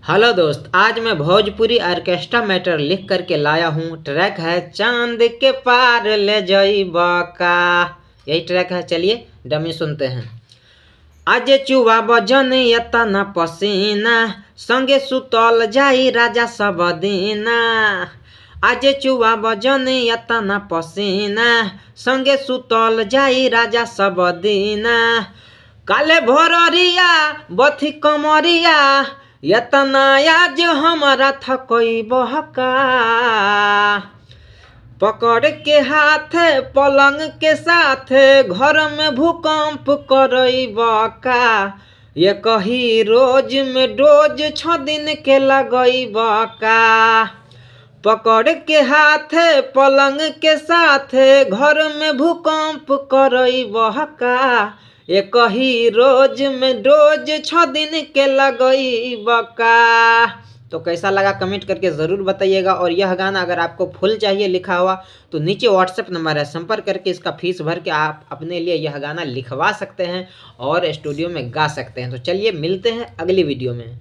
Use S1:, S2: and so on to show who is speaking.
S1: Hello दोस्त, आज मैं भोजपुरी ऑर्केस्ट्रा मैटर लिख करके लाया हूँ। ट्रैक है चांद के पार ले जइबा का, यही ट्रैक है। चलिए डमी सुनते हैं। आज चुआ बजन एतना पसीना, संगे सुतल जाई राजा सब दिना। आज चुआ बजन एतना पसीना, संगे सुतल जाई राजा सब दिना। काले भोररिया बथी कमरिया, एतना आज हमरा थकई बहका। पकड़ के हाथ पलंग के साथ, घर में भूकंप करई बका। ये कही रोज में डोज 6 दिन के लगई बका। पकड़ के हाथ पलंग के साथ, घर में भूकंप करई बहका। ये कही रोज में डोज 6 दिन के लगई बका। तो कैसा लगा कमेंट करके ज़रूर बताइएगा। और यह गाना अगर आपको फुल चाहिए लिखा हुआ तो नीचे व्हाट्सएप नंबर है, संपर्क करके इसका फीस भर के आप अपने लिए यह गाना लिखवा सकते हैं और स्टूडियो में गा सकते हैं। तो चलिए मिलते हैं अगली वीडियो में।